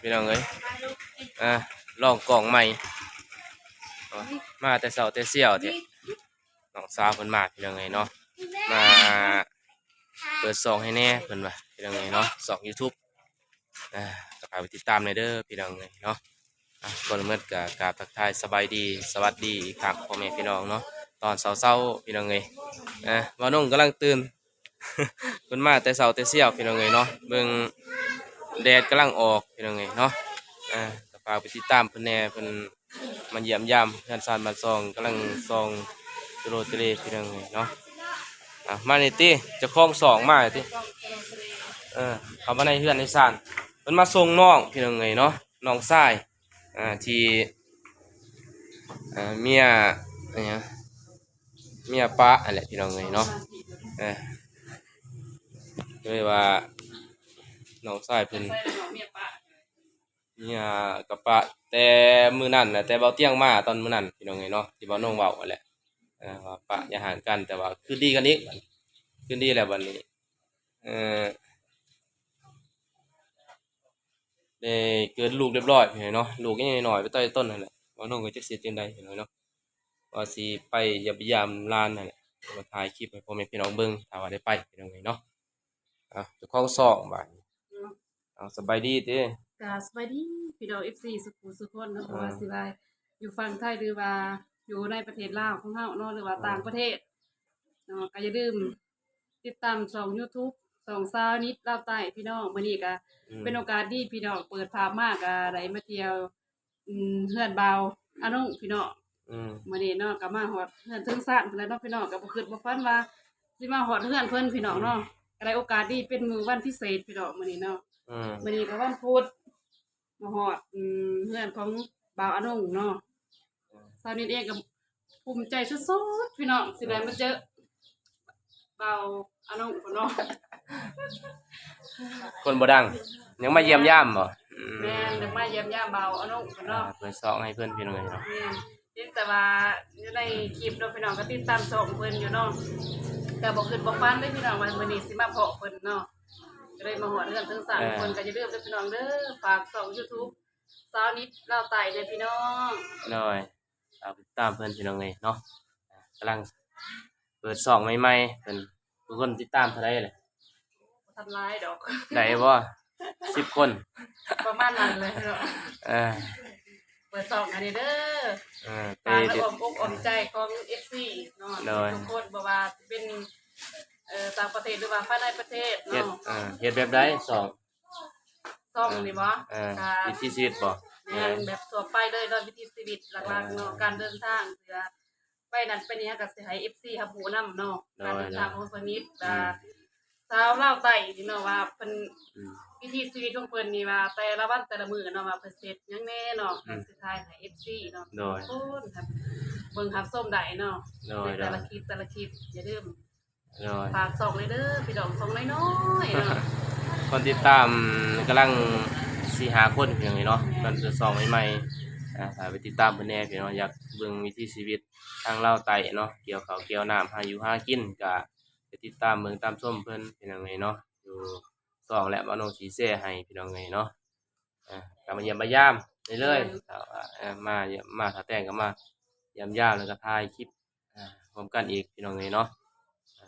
ພີ່ນ້ອງເອີຍ ອ່າ ລອງກ້ອງໃໝ່ ມາແຕ່ເຊົ້າແຕ່ຊຽວແທ້ ນ້ອງສາວເພິ່ນມາ ພີ່ນ້ອງເອີຍເນາະ ມາເປີດຊ່ອງໃຫ້ແດ່ເພິ່ນວ່າ ພີ່ນ້ອງເອີຍເນາະ ຊ່ອງຢູທູບ ອ່າ ກໍຝາກໄປຕິດຕາມແດ່ເດີ ພີ່ນ້ອງເອີຍເນາະ ອ່າ ກ່ອນອື່ນໝົດກໍກາບທັກທາຍສະບາຍດີ ສະຫວັດດີອີກຄັ້ງພໍ່ແມ່ພີ່ນ້ອງເນາະ ຕອນເຊົ້າໆ ພີ່ນ້ອງເອີຍ ອ່າ ບ່າວນົງກຳລັງຕື່ນ ເພິ່ນມາແຕ່ເຊົ້າແຕ່ຊຽວ ພີ່ນ້ອງເອີຍເນາະ ເບິ່ງແດດກຳລັງອອກ ພີ່ນ້ອງເອີຍເນາະ ອ່າ ກໍຝາກໄປຕິດຕາມເພິ່ນແດ່ ເພິ່ນມາຢ້ຽມຢາມເຮືອນຊານບ້ານຊ່ອງ ກຳລັງສ່ອງຈະໂລຈະເລ ພີ່ນ້ອງເອີຍເນາະ ອ່າ ມານີ້ຕິ ເຈົ້າຂອງຊ່ອງມາຕິ ເອີ ເຂົ້າມາໃນເຮືອນໃນຊານ ເພິ່ນມາສົ່ງນ້ອງ ພີ່ນ້ອງເອີຍເນາະ ນ້ອງຊາຍ ອ່າ ທີ່ ອ່າ ເມຍ ອີຫຍັງ ເມຍປະຫັ້ນແຫຼະ ພີ່ນ້ອງເອີຍເນາະ ເອີ ເລີຍວ່ານ້ອງຊາຍເພິ່ນ ເມຍກໍປະແຕ່ມື້ນັ້ນນະ ແຕ່ເບົາຕຽງມາຕອນມື້ນັ້ນ ພີ່ນ້ອງເອີຍເນາະ ທີ່ເບົານົງເວົ້າຫັ້ນແຫຼະ ເອີ ວ່າປະຢ່າຮ້າງກັນ ແຕ່ວ່າຄືນດີກັນອີກ ຄືນດີແລ້ວບັດນີ້ ເອີ ໄດ້ເກີດລູກຮຽບຮ້ອຍເນາະ ລູກຍັງນ້ອຍໆ ໄປໄຕ່ຕົ້ນຫັ້ນແຫຼະ ເບົານົງກໍຈັກຊິເຮັດຈັ່ງໃດເນາະ ວ່າຊິໄປຢ້ຽມຢາມຫຼານຫັ້ນແຫຼະ ມາຖ່າຍຄລິບໃຫ້ພໍ່ແມ່ພີ່ນ້ອງເບິ່ງ ຖ້າວ່າໄດ້ໄປ ພີ່ນ້ອງເອີຍເນາະ ເອົາ ເຈົ້າຂອງຊ່ອງບາດນີ້ ເອົາ ສະບາຍດີຕິ ກະສະບາຍດີພີ່ນ້ອງເອັຟຊີ ສຸຂູສຸຄົນເນາະ ເອີ ບໍ່ວ່າຊິວ່າຢູ່ຝັ່ງໄທ ຫຼືວ່າຢູ່ໃນປະເທດລາວຂອງເຮົາເນາະ ຫຼືວ່າ ເອີ ຕ່າງປະເທດເນາະ ກະຢ່າລືມຕິດຕາມຊ່ອງຢູທູບ ຊ່ອງສາວນິດລາວໃຕ້ ພີ່ນ້ອງ ມື້ນີ້ກະ ອືມ ເປັນໂອກາດດີ ພີ່ນ້ອງ ເປີດພາບມາກະໄດ້ມາທ່ຽວ ອືມ ເຮືອນບ່າວອານຸ ພີ່ນ້ອງ ອືມ ມື້ນີ້ເນາະ ກໍມາຮອດເຮືອນເທິງຊານພຸ້ນແຫຼະເນາະ ພີ່ນ້ອງ ກໍບໍ່ຄິດບໍ່ຝັນວ່າຊິມາຮອດເຮືອນເພິ່ນ ພີ່ນ້ອງເນາະ ອືມ ກໍໄດ້ໂອກາດດີ ເປັນມື້ວັນພິເສດ ພີ່ນ້ອງ ມື້ນີ້ເນາະ ອືມ ມື້ນີ້ກໍວັນພຸດ ມາຮອດ ອືມ ເຮືອນຂອງບ່າວອານຸເນາະ ອືມ ສາວນິດເອງກໍ ພູມໃຈສຸດໆ ພີ່ນ້ອງ ຊິໄດ້ມາເຈີບ່າວອານຸພຸ້ນເນາະ ຄົນບໍ່ດັງ ຍັງມາຢ້ຽມຢາມບໍ່? ອືມ ແມ່ນ ຍັງມາຢ້ຽມຢາມບ່າວອານຸພຸ້ນເນາະ ອ່າ ເປີດຊ່ອງໃຫ້ເພິ່ນ ພີ່ນ້ອງເອີຍເນາະ ແມ່ນ ພຽງແຕ່ວ່າຢູ່ໃນຄລິບເນາະ ພີ່ນ້ອງກໍຕິດຕາມຊ່ອງເພິ່ນຢູ່ເນາະ ກໍບໍ່ຄິດບໍ່ຝັນເດ້ ພີ່ນ້ອງ ວ່າມື້ນີ້ຊິມາພໍ້ເພິ່ນເນາະ ກໍເລີຍມາຮອດເຮືອນເຖິງຊານ ເອີ ເພິ່ນ ກໍຢ່າລືມເດີ ພີ່ນ້ອງເດີ ຝາກຊ່ອງຢູທູບ ສາວນິດລາວໃຕ້ເດີ ພີ່ນ້ອງ ໂດຍ ຝາກຕິດຕາມເພິ່ນ ພີ່ນ້ອງເອີຍເນາະ ກຳລັງເປີດຊ່ອງໃໝ່ໆ ເພິ່ນ ທຸກຄົນຕິດຕາມເທົ່າໃດແຫຼະ? ບໍ່ທັນຫຼາຍດອກ ໄດ້ບໍ່? ສິບຄົນ ປະມານນັ້ນແຫຼະເນາະ ເອີ ເປີດຊ່ອງອັນນີ້ເດີ ເອີ ຝາກໃຫ້ອ້ອມອົກອ້ອມໃຈຂອງເອັຟຊີເນາະ ໂດຍ ທຸກຄົນ ບໍ່ວ່າຊິເປັນ ເອີ ຕ່າງປະເທດ ຫຼືວ່າພາຍໃນປະເທດເນາະ ເຮັດ ເອີ ເຮັດແບບໃດຊ່ອງ? ຊ່ອງນີ້ບໍ່? ເອີ ກະ ວິຖີຊີວິດບໍ່? ແມ່ນ ເອີ ແບບທົ່ວໄປເລີຍເນາະ ວິຖີຊີວິດຫຼັກໆເນາະ ເອີ ການເດີນທາງ ເພື່ອໄປນັ້ນໄປນີ້ ເຮົາກໍຊິໃຫ້ເອັຟຊີຮັບຮູ້ນຳເນາະ ໂດຍ ການເດີນທາງຂອງສາວນິດ ອືມ ກະ ສາວລາວໃຕ້ນີ້ເນາະ ວ່າເພິ່ນ ອືມ ວິຖີຊີວິດຂອງເພິ່ນນີ້ ວ່າແຕ່ລະວັນແຕ່ລະມື້ເນາະ ວ່າເພິ່ນເຮັດຫຍັງແດ່ເນາະ ອືມ ເຮົາຊິຖ່າຍໃຫ້ເອັຟຊີເນາະ ໂດຍ ທຸກຄົນ ເບິ່ງຮັບຊົມໄດ້ເນາະ ໂດຍ ໃນແຕ່ລະຄລິບ ແຕ່ລະຄລິບ ຢ່າລືມ ໂດຍ ຝາກຊ່ອງເລີຍເດີ ພີ່ນ້ອງ ຊ່ອງນ້ອຍໆເນາະ ຄົນຕິດຕາມກຳລັງສີ່ຫ້າຄົນ ພີ່ນ້ອງເອີຍເນາະ ແມ່ນ ເປັນຊ່ອງໃໝ່ໆ ອ່າ ຝາກໄປຕິດຕາມເພິ່ນແດ່ ພີ່ນ້ອງ ຢາກເບິ່ງວິຖີຊີວິດທາງລາວໃຕ້ເນາະ ກ່ຽວເຂົ້າກ່ຽວນ້ຳ ຫາຢູ່ຫາກິນ ກະໄປຕິດຕາມເບິ່ງຕາມຊົມເພິ່ນ ພີ່ນ້ອງເອີຍເນາະ ຢູ່ຊ່ອງ ແລະ ບ່າວນົງຊິແຊໃຫ້ ພີ່ນ້ອງເອີຍເນາະ ອ່າ ກໍມາຢ້ຽມມາຢາມໄດ້ເລີຍ ແມ່ນ ຖ້າວ່າ ເອີ ມາ ມາຖ້າແຕ່ງກໍມາຢ້ຽມຢາມ ແລ້ວກໍຖ່າຍຄລິບ ອ່າ ຮ່ວມກັນອີກ ພີ່ນ້ອງເອີຍເນາະ ອ່າ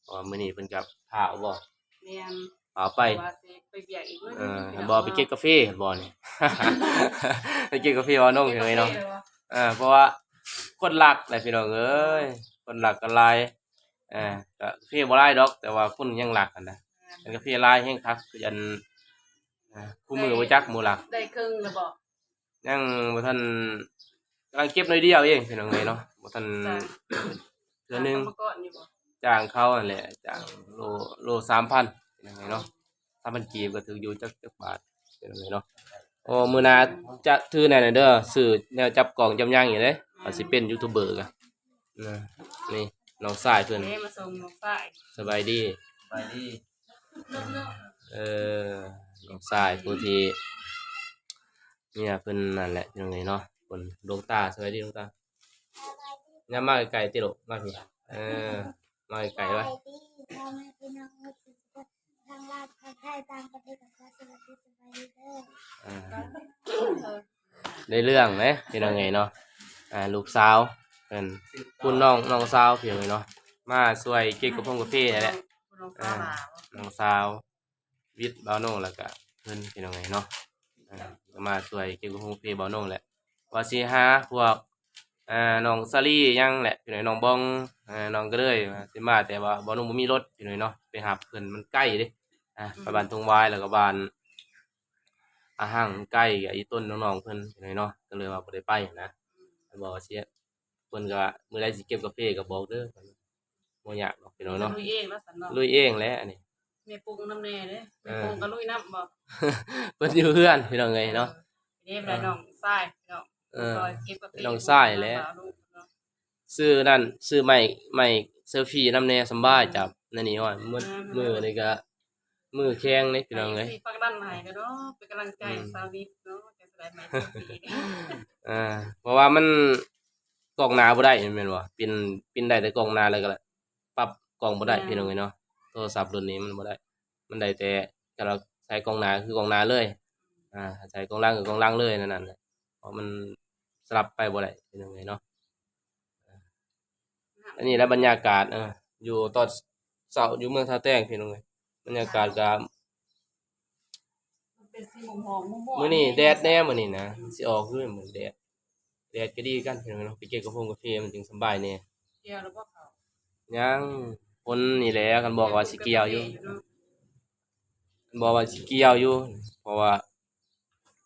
ເພາະວ່າມື້ນີ້ເພິ່ນກໍພາອອກບໍ່ ແມ່ນ ພາອອກໄປ ວ່າຊິໄປວຽກອີກເນາະ ເອີ ບໍ່ໄປເກັບກາເຟບໍ່ນີ້ ໄປເກັບກາເຟບ່າວນົງ ພີ່ນ້ອງເອີຍເນາະ ເອີ ເພາະວ່າຄົນລັກແຫຼະ ພີ່ນ້ອງເອີຍ ຄົນລັກກໍຫຼາຍ ເອີ ກາເຟບໍ່ຫຼາຍດອກ ແຕ່ວ່າຄົນຍັງລັກຫັ້ນນະ ແມ່ນ ຄັນກາເຟຫຼາຍແຮງຄັກ ຄືອັນ ອ່າ ຄູ່ມື້ບໍ່ຈັກໝູ່ລັກ ໄດ້ເຄິ່ງແລ້ວບໍ່? ຍັງບໍ່ທັນ ກຳລັງເກັບໜ້ອຍດຽວເອງ ພີ່ນ້ອງເອີຍເນາະ ບໍ່ທັນ ຈ້າງ ເທື່ອໜຶ່ງ ຈ້າງກຳມະກອນຢູ່ບໍ່? ຈ້າງເຂົາຫັ້ນແຫຼະ ຈ້າງໂລ ໂລສາມພັນ ພີ່ນ້ອງເອີຍເນາະ ສາມພັນກີບກໍຖືກຢູ່ ຈັກ ຈັກບາດ ພີ່ນ້ອງເອີຍເນາະ ໂອ້ ມື້ໜ້າຈະຖືແດ່ເດີ ຊື້ແນວຈັບກ້ອງຈັບຫຍັງນີ້ເດ້ ວ່າຊິເປັນຢູທູບເບີກະ ນີ້ນ້ອງຊາຍເພິ່ນ ເດ້ ມາສົ່ງນ້ອງຊາຍ ສະບາຍດີ ສະບາຍດີ ເອີ ນ້ອງຊາຍຜູ້ທີ່ ເມຍເພິ່ນນັ້ນແຫຼະ ພີ່ນ້ອງເອີຍເນາະ ເພິ່ນ ຫຼວງຕາ ສະບາຍດີຫຼວງຕາ ຢ່າມາໃກ້ໆຕິລູກ ມາພີ້ ເອີ ມາໃກ້ໆໄວ້ ສະບາຍດີພໍ່ແມ່ພີ່ນ້ອງ ທັງລາວ ທັງໄທ ຕ່າງປະເທດ ຂໍສະຫວັດດີ ສະບາຍດີເດີ. ອ່າ ໄດ້ເລື່ອງເດ້ພີ່ນ້ອງເອີຍເນາະ. ອ່າ ລູກສາວເພິ່ນ ຄຸນນ້ອງ ນ້ອງສາວພີ່ນ້ອງເອີຍເນາະ ມາຊ່ວຍເກັບກາຟົງກາເຟນີ້ແຫຼະ. ນ້ອງສາວ ອ່າ ຫຼາວ ນ້ອງສາວວິດບ່າວໂໜ່ງ ແລ້ວກະເພິ່ນພີ່ນ້ອງເອີຍເນາະ. ອ່າ ກໍມາຊ່ວຍເກັບກາຟົງກາເຟບ່າວໂໜ່ງແຫຼະ ວ່າຊິຫາພວກ ອ່າ ນ້ອງສາລີຫຍັງແຫຼະ ພີ່ນ້ອງ ນ້ອງບອງ ອ່າ ນ້ອງກະເລີຍວ່າຊິມາ ແຕ່ວ່າບ່າວໂໜ່ງບໍ່ມີລົດພີ່ນ້ອງເນາະ ໄປຮັບເພິ່ນມັນໄກເດ້. ອ່າ ອືມ ໄປບ້ານທົ່ງຫວາຍ ແລ້ວກໍບ້ານອາຫັງ ໄກ ກະອີ່ຕົນນ້ອງໆເພິ່ນພີ່ນ້ອງເນາະ ກໍເລີຍວ່າບໍ່ໄດ້ໄປຫັ້ນນະ. ອືມ ເພິ່ນບອກວ່າຊິ ເພິ່ນກໍວ່າມື້ໃດຊິເກັບກາເຟກໍບອກເດີ ບໍ່ຍາກດອກພີ່ນ້ອງເນາະ ລຸຍເອງເນາະສັນເນາະ ລຸຍເອງແຫຼະອັນນີ້. ແມ່ປຸງນຳແດ່ເດ້ ແມ່ ເອີ ປຸງກໍລຸຍນຳບໍ່? ເພິ່ນຢູ່ເຮືອນພີ່ນ້ອງເອີຍເນາະ. ເອີ ເດ້ ເອີ ນ້ອງຊາຍພີ່ນ້ອງ ເອີ ຊ່ອຍເກັບກາເຟ ນ້ອງຊາຍແຫຼະ ຊື້ນັ້ນຊື້ໄມ້ ໄມ້ເຊລຟີນຳແດ່ ສຳບາຍ ອືມ ຈັບນັ້ນນີ້ ໂອ້ຍ ມື້ ອືມ ມື້ນີ້ກໍມືແຂງເດ້ພີ່ນ້ອງເອີຍ ໃຫ້ຊິຜັກດັນໃຫ້ເດີເນາະ ເປັນກຳລັງໃຈ ອືມ ຊາວນິດເນາະ ຈັ່ງຊິໄດ້ໄມ້ເຊລຟີ. ອ່າ ເພາະວ່າມັນກ້ອງໜ້າບໍ່ໄດ້ແມ່ນບໍ່? ປິ່ນ ປິ່ນໄດ້ແຕ່ກ້ອງໜ້າ ແລ້ວກໍປັບກ້ອງບໍ່ໄດ້ ແມ່ນ ພີ່ນ້ອງເອີຍເນາະ ໂທລະສັບລຸ້ນນີ້ມັນບໍ່ໄດ້ ມັນໄດ້ແຕ່ ຄັນວ່າໃສ່ກ້ອງໜ້າຄືກ້ອງໜ້າເລີຍ ອ່າ ໃສ່ກ້ອງຫຼັງຄືກ້ອງຫຼັງເລີຍ ນັ້ນ ນັ້ນແຫຼະ ເພາະມັນສະຫຼັບໄປບໍ່ໄດ້ ພີ່ນ້ອງເອີຍເນາະ. ອັນນີ້ແຫຼະບັນຍາກາດ ເອີ ຢູ່ຕອນເຊົ້າຢູ່ເມືອງທ່າແຕງ ພີ່ນ້ອງເອີຍ ບັນຍາກາດກໍ ມັນເປັນສີມ່ວງໆ ມ່ວງໆ ມື້ນີ້ແດດແດ່ມື້ນີ້ນະ ອືມ ຊິອອກຢູ່ມື້ແດດ ແດດກໍດີຄືກັນພີ່ນ້ອງເນາະ ໄປເກັບກາຟົງກາເຟມັນຈຶ່ງສະບາຍແດ່. ກ່ຽວແລ້ວບໍ່ເຂົ້າ? ຍັງ ຝົນນີ້ແຫຼະ ຄັນບອກວ່າຊິກ່ຽວຢູ່ ຄັນບອກວ່າຊິກ່ຽວຢູ່ ເພາະວ່າ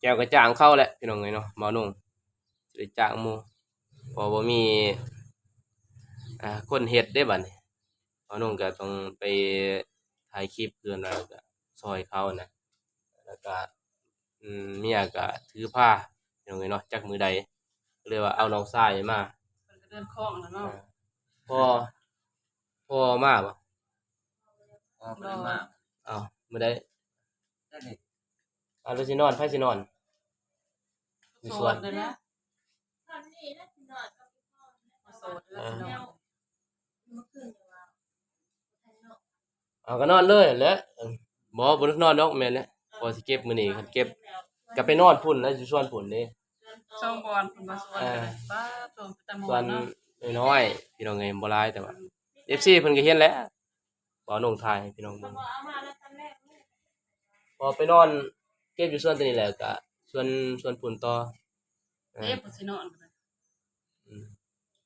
ກ່ຽວກໍຈ້າງເຂົາແຫຼະ ພີ່ນ້ອງເອີຍເນາະ ບ່າວໂໜ່ງ ຊິໄດ້ຈ້າງໝູ່ ເພາະບໍ່ມີ ອ່າ ຄົນເຮັດເດ້ບັດນີ້ ບ່າວໂໜ່ງກໍຕ້ອງໄປຖ່າຍຄລິບເພື່ອນ ແລ້ວກໍຊ່ອຍເຂົານະ ແລ້ວກໍ ອືມ ເມຍກໍຖືພາ ພີ່ນ້ອງເອີຍເນາະ ຈັກມື້ໃດ ກໍເລີຍວ່າເອົານ້ອງຊາຍມາ ເພິ່ນກໍເດີນຄອງແລ້ວເນາະ. ອ່າ ພໍ່ ພໍ່ມາບໍ່? ພໍ່ບໍ່ໄດ້ມາ. ອ້າວ ມື້ໃດ? ຈັກນີ້. ອ້າວ ແລ້ວຊິນອນ ໃຜຊິນອນ? ຢູ່ສວນ ໂສດເລີຍນະ. ໂສດເລີຍ ອ່າ ຊິນອນ. ເອົາ ກໍນອນເລີຍແຫຼະ. ບໍ່ ບໍ່ໄດ້ນອນດອກ ແມ່ນແຫຼະ ເພາະຊິເກັບມື້ນີ້ ຄັນເກັບກໍໄປນອນພຸ້ນແຫຼະ ຢູ່ສວນພຸ້ນເດ້ ສອງບ່ອນພຸ້ນ ບ່ອນສວນ ອ່າ ກໍໄດ້. ປ້າໂທ້ ເປັນຕາມ່ວນເນາະ ສວນນ້ອຍໆ ພີ່ນ້ອງເອີຍ ບໍ່ຫຼາຍ ແຕ່ວ່າ ອືມ ເອັຟຊີ ເພິ່ນກໍເຫັນແຫຼະ ບ່າວໂໜ່ງຖ່າຍໃຫ້ພີ່ນ້ອງເບິ່ງ ເພິ່ນບໍ່ເອົາມາແລ້ວຕອນແລກເລີຍ ພໍໄປນອນເກັບຢູ່ສວນຕົວນີ້ແຫຼະ ກໍສວນ ສວນພຸ້ນຕໍ່. ເອີ ເອີ ເດ້ ເພິ່ນຊິນອນ ອືມ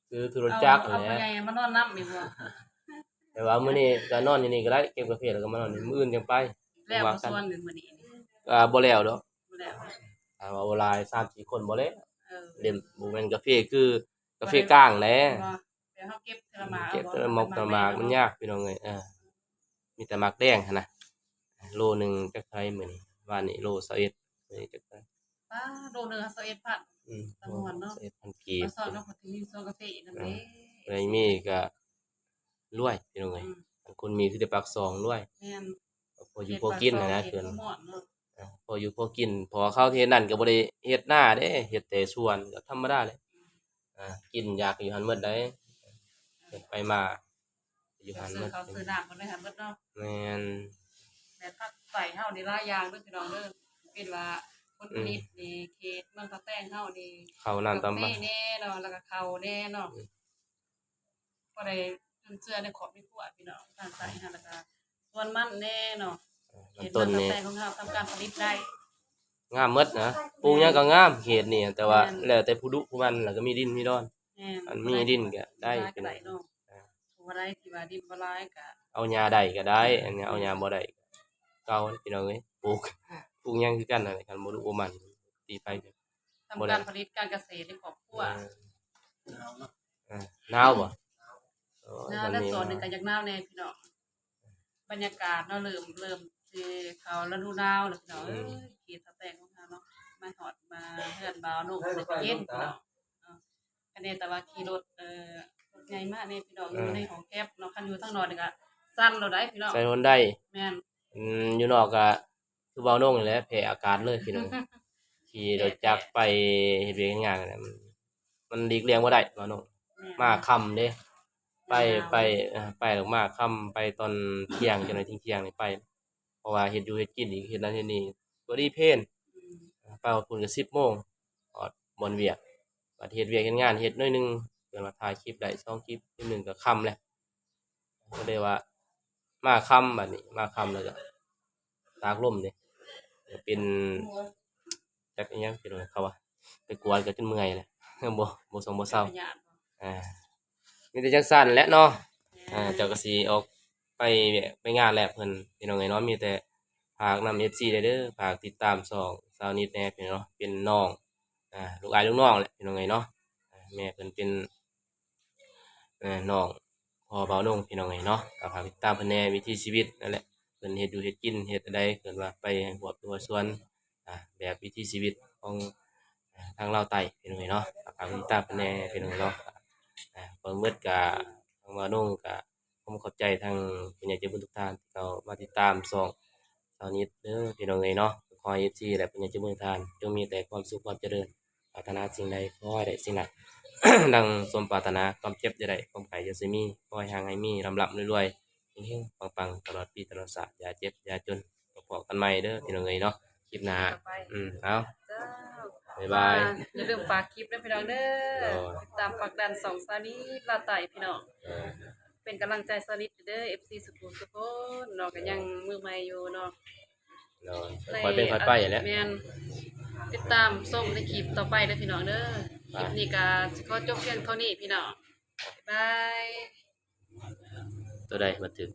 ຄື ຄືລົດຈັກຫັ້ນແຫຼະ ເອົາພໍ່ໃຫຍ່ມານອນນຳອີກບໍ່? ແຕ່ວ່າມື້ນີ້ກໍນອນຢູ່ນີ້ກໍໄດ້ ເກັບກາເຟແລ້ວກໍມານອນນີ້ ມື້ອື່ນຈັ່ງໄປ ແລ້ວບໍ່ສວນມື້ນີ້? ກໍບໍ່ແລ້ວດອກ ບໍ່ແລ້ວ ຖ້າວ່າບໍ່ຫຼາຍສາມສີ່ຄົນບໍ່ແລ້ວ. ເອີ ເຫຼັ້ມ ບໍ່ແມ່ນກາເຟ ຄືກາເຟກາງແຫຼະ ແຕ່ເຮົາເກັບເທື່ອລະໝາກ ເກັບເທື່ອລະໝາກ ເອົາບໍ່ ເກັບເທື່ອລະໝາກ ມັນຍາກ ພີ່ນ້ອງເອີຍ. ເອີ ມີແຕ່ໝາກແດງຫັ້ນນະ ໂລໜຶ່ງຈັກເທົ່າໃດມື້ນີ້ ວານນີ້ໂລຊາວເອັດ ມື້ນີ້ຈັກເທົ່າໃດ ປ້າ ໂລໜຶ່ງຊາວເອັດພັນ ອືມ ຕາມ່ວນເນາະ ຊາວເອັດພັນກີບ ປາຊອນເນາະ ເຂົາຊິມີສວນກາເຟນຳເດ້ ເອີ ຜູ້ໃດມີກໍລວຍ ພີ່ນ້ອງເອີຍ ອືມ ຄັນຄົນມີຄືແຕ່ປາກຊ່ອງລວຍ ແມ່ນ ພໍຢູ່ພໍກິນຫັ້ນນະ ເຂດເຂດເພິ່ນ ເຂດເມືອງເນາະ ພໍຢູ່ພໍກິນ ເພາະວ່າເຂົາເຮັດນັ້ນກໍບໍ່ໄດ້ເຮັດນາເດ້ ເຮັດແຕ່ສວນ ກໍທຳມະດາແຫຼະ ອືມ ອ່າ ກິນຢາກຢູ່ຫັ້ນໝົດໃດ ເຮັດໄປມາ ຢູ່ຫັ້ນໝົດ ຊື້ເຂົ້າຊື້ນ້ຳໝົດເລີຍ ຫັ້ນເບິດເນາະ ແມ່ນ ແມ່ນ ຜັກໄສ້ເຮົານີ້ຫຼາຍຢ່າງເດີພີ່ນ້ອງເດີ ເປັນວ່າຜົນຜະລິດນີ້ ເຂດເມືອງທ່າແຕງເຮົານີ້ ເຂົ້ານ້ຳຕຳບາ ກາເຟແດ່ເນາະ ແລ້ວກໍເຂົ້າແດ່ເນາະ ອືມ ພໍໄດ້ຈຸນເຈືອໃນຄອບໃນຄົວພີ່ນ້ອງ ທາງໃຕ້ເຮົາ ແລ້ວກໍສວນມັນແດ່ເນາະ ເອີ ເຂດເມືອງທ່າແຕງຂອງເຮົາທຳການຜະລິດໄດ້ ງາມໝົດນະ ປູກຫຍັງກໍງາມເຂດນີ້ ແຕ່ວ່າ ແມ່ນ ແລ້ວແຕ່ຜູ້ດຸຜູ້ໝັ່ນ ແລ້ວກໍມີດິນມີດອນ ແມ່ນ ອັນມີດິນກໍໄດ້ ຫຼາຍກໍໄດ້ເນາະ ເອີ ຜູ້ໃດທີ່ວ່າດິນບໍ່ຫຼາຍກໍ ເອົາຫຍ້າໄດ້ກໍໄດ້ ອັນນີ້ເອົາຫຍ້າບໍ່ໄດ້ກໍເກົ່າ ພີ່ນ້ອງເອີຍ ປູກ ປູກຫຍັງຄືກັນນັ້ນແຫຼະ ຄັນບໍ່ດຸບໍ່ໝັ່ນ ຕີໄປ ທຳການຜະລິດການກະເສດໃນຄອບຄົວ ເອີ ໜາວເນາະ ເອີ ໜາວບໍ່? ໂອ້ຍ ໜາວ ແລ້ວຕອນນີ້ກໍຢາກໜາວແດ່ພີ່ນ້ອງ ບັນຍາກາດເນາະ ເລີ່ມ ເລີ່ມຊິເຂົ້າລະດູໜາວແລ້ວພີ່ນ້ອງເອີຍ ອືມ ເຂດທ່າແຕງຂອງເຮົາເນາະ ມາຮອດມາເຮືອນບ່າວໂໜ່ງ ກໍເຢັນພີ່ນ້ອງເນາະ ຄະແນນແຕ່ວ່າຂີ່ລົດ ເອີ ລົດໃຫຍ່ມາແດ່ພີ່ນ້ອງ ເອີ ຢູ່ໃນຫ້ອງແຄບເນາະ ຄັນຢູ່ທາງນອກນີ້ກໍສັ່ນໂລດໄດ໋ພີ່ນ້ອງ ໃສ່ຫົນໄດ ແມ່ນ ອືມ ຢູ່ນອກກໍຄືບ່າວໂໜ່ງນີ້ແຫຼະ ແພ້ອາກາດເລີຍພີ່ນ້ອງ ຂີ່ລົດຈັກໄປເຮັດວຽກເຮັດງານ ມັນ ມັນຫຼີກລ່ຽງບໍ່ໄດ້ບ່າວໂໜ່ງ ແມ່ນ ມາຄ່ຳເດ້ ໄປ ໄປ ເອີ ໄປແລ້ວມາຄ່ຳ ໄປຕອນທ່ຽງ ຈັກໜ້ອຍທ່ຽງໆນີ້ໄປ ເພາະວ່າເຮັດຢູ່ເຮັດກິນອີກ ເຮັດນັ້ນເຮັດນີ້ ບໍ່ດີເພນ ອືມ ໄປຮອດພຸ້ນກໍສິບໂມງ ຮອດບ່ອນວຽກ ບັດເຮັດວຽກເຮັດງານ ເຮັດໜ້ອຍໜຶ່ງ ເພິ່ນວ່າຖ່າຍຄລິບໄດ້ສອງຄລິບ ຄລິບໜຶ່ງກໍຄ່ຳແລ້ວ ກໍເລີຍວ່າມາຄ່ຳ ບັດນີ້ມາຄ່ຳແລ້ວກໍຕາກລົມເດ້ ເປັນ ຈັກອີ່ຫຍັງ ເປັນຫຍັງເຂົາວ່າ ໄປກວດກໍຈົນເມື່ອຍແຫຼະ ບໍ່ ບໍ່ຊົງບໍ່ເຊົາ ອ່າ ມີແຕ່ຈັ່ງຊັ້ນແຫຼະເນາະ ອ່າ ເຈົ້າກໍຊິອອກໄປວຽກໄປງານແລ້ວເພິ່ນ ພີ່ນ້ອງເອີຍເນາະ ມີແຕ່ຝາກນຳເອັຟຊີແດ່ເດີ ຝາກຕິດຕາມຊ່ອງຊາວນິດແດ່ ພີ່ນ້ອງເນາະ ເປັນນ້ອງ ອ່າ ລູກອ້າຍລູກນ້ອງແຫຼະ ພີ່ນ້ອງເອີຍເນາະ ອ່າ ແມ່ເພິ່ນເປັນ ເອີ ນ້ອງພໍ່ບ່າວນົງ ພີ່ນ້ອງເອີຍເນາະ ກໍຝາກຕິດຕາມເພິ່ນແດ່ ວິຖີຊີວິດນັ້ນແຫຼະ ເພິ່ນເຮັດຢູ່ເຮັດກິນ ເຮັດແນວໃດ ເພິ່ນວ່າໄປໃຫ້ຮວບຫົວຊວນ ອ່າ ແບບວິຖີຊີວິດຂອງ ອ່າ ທາງລາວໃຕ້ ພີ່ນ້ອງເອີຍເນາະ ກໍຝາກຕິດຕາມເພິ່ນແດ່ ພີ່ນ້ອງເນາະ ອ່າ ເບິ່ງໝົດກໍ ທາງບ່າວນົງກໍ ຂໍຂອບໃຈທາງຜູ້ໃຫຍ່ໃຈບຸນທຸກທ່ານ ທີ່ເຂົ້າມາຕິດຕາມຊ່ອງຊາວນິດເດີ ພີ່ນ້ອງເອີຍເນາະ ຂໍໃຫ້ເອັຟຊີ ແລະ ຜູ້ໃຫຍ່ໃຈບຸນທຸກທ່ານ ຈົ່ງມີແຕ່ຄວາມສຸກຄວາມຈະເລີນ ປາດຖະໜາສິ່ງໃດ ຂໍໃຫ້ໄດ້ສິ່ງນັ້ນ ດັ່ງສົມປາດຖະໜາ ຄວາມເຈັບຢ່າໄດ້ ຄວາມໄຂ້ຢ່າຊິມີ ຂໍໃຫ້ຮັ່ງໃຫ້ມີ ລ່ຳໆລວຍໆ ເຮັງໆປັງໆ ຕະຫຼອດປີຕະຫຼອດຊາດ ຢ່າເຈັບຢ່າຈົນ ພໍ້ກັນໃໝ່ເດີ ພີ່ນ້ອງເອີຍເນາະ ຄລິບໜ້າ ອືມ ເອົາ ເຈົ້າ ບາຍບາຍ ອ່າ ຢ່າລືມຝາກຄລິບເດີ ພີ່ນ້ອງເດີ ໂດຍ ຕິດຕາມຝາກດັນຊ່ອງຊາວນິດລາວໃຕ້ ພີ່ນ້ອງ ເອີ ເປັນກຳລັງໃຈຊາວນິດເດີ ເອັຟຊີ ສູ່ຜູ້ສູ່ຄົນເນາະ ກໍຍັງມືໃໝ່ຢູ່ເນາະ ໂດຍ ຄ່ອຍເປັນຄ່ອຍໄປແຫຼະ ແມ່ນ ຕິດຕາມຊົມໃນຄລິບຕໍ່ໄປເດີ ພີ່ນ້ອງເດີ ຄລິບນີ້ກໍຊິຂໍຈົບພຽງເທົ່ານີ້ ພີ່ນ້ອງ ບາຍບາຍ ຕົວໃດມັນຖືກ